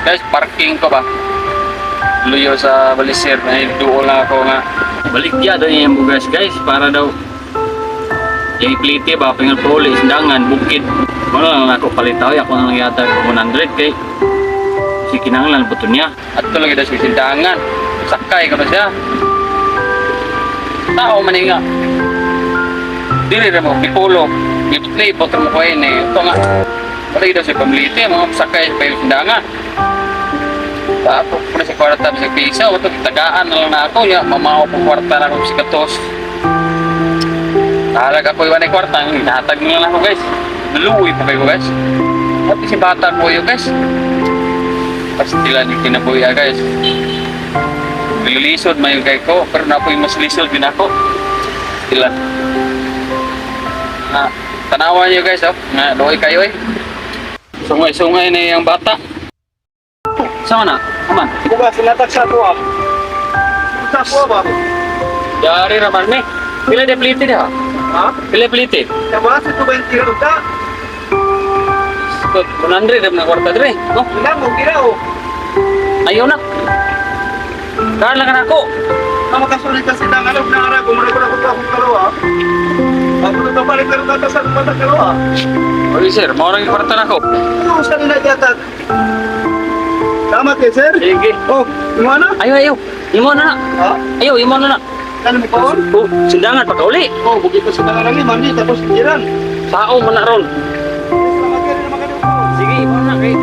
Guys, parking ko ba? Luyo sa Balisir, ay duol lang ako nga. Baligya daw yung bugas, guys, para daw yung iplite ba, pingal puli, sindangan, bukid. Wala lang ako palitaw, ako na lang yata 100 kay si kinanglan po to niya. At tuloy daw sa sindangan, sakay ko na siya. Tao man nga. Dili ra mo, pipulo. Gipot-lipot ra mo ko ini. Ito nga. Wala daw sa pamilite, mga sakay pa yung sindangan. Tapos ko na sa kwarta sa pisa, o ito, tagaan na lang na ako. Ya, mamao po kwarta na ako sa katos. Tahalag ako iwan ay kwarta, hinahatag na lang ako, guys. Naluwi pa kayo, guys. Pati si bata ko yun, guys. Pastilan yung kinabuya, guys. Nilisod man yung kay ko, pero na po yung mas lisod din ako. Pastilan. Na, tanawan niyo, guys, oh. Nga, doy kayo eh. Sungay-sungay na yung bata. Sama na, aman. Bukas, sinatag sa kuha. Sa kuha ba? Dari raman ni. Pila de plite dia? Ha? Pila plite? Sa sa 20 ro ta. Kod 100 ra na kwarta dire. No? Wala mo kira oh. Ayaw na. Kaan lang ka nako. Ang makasulit kasi nang alog na ara kung mura ko na ko akong karoa. Ako na palit pero tata sa mata karoa. Oy sir, mao ra yung kwarta nako. Ano sa nila yata? Tama kay sir? Sige. Oh, imo na? Ayo ayo. Imo na na. Ha? Ayo imo na na. Ano mo paon? Oh, sindangan pa kauli. Oh, bugit ko sa tangan mami tapos tiran. Sao man na ron. Sige, imo na kay.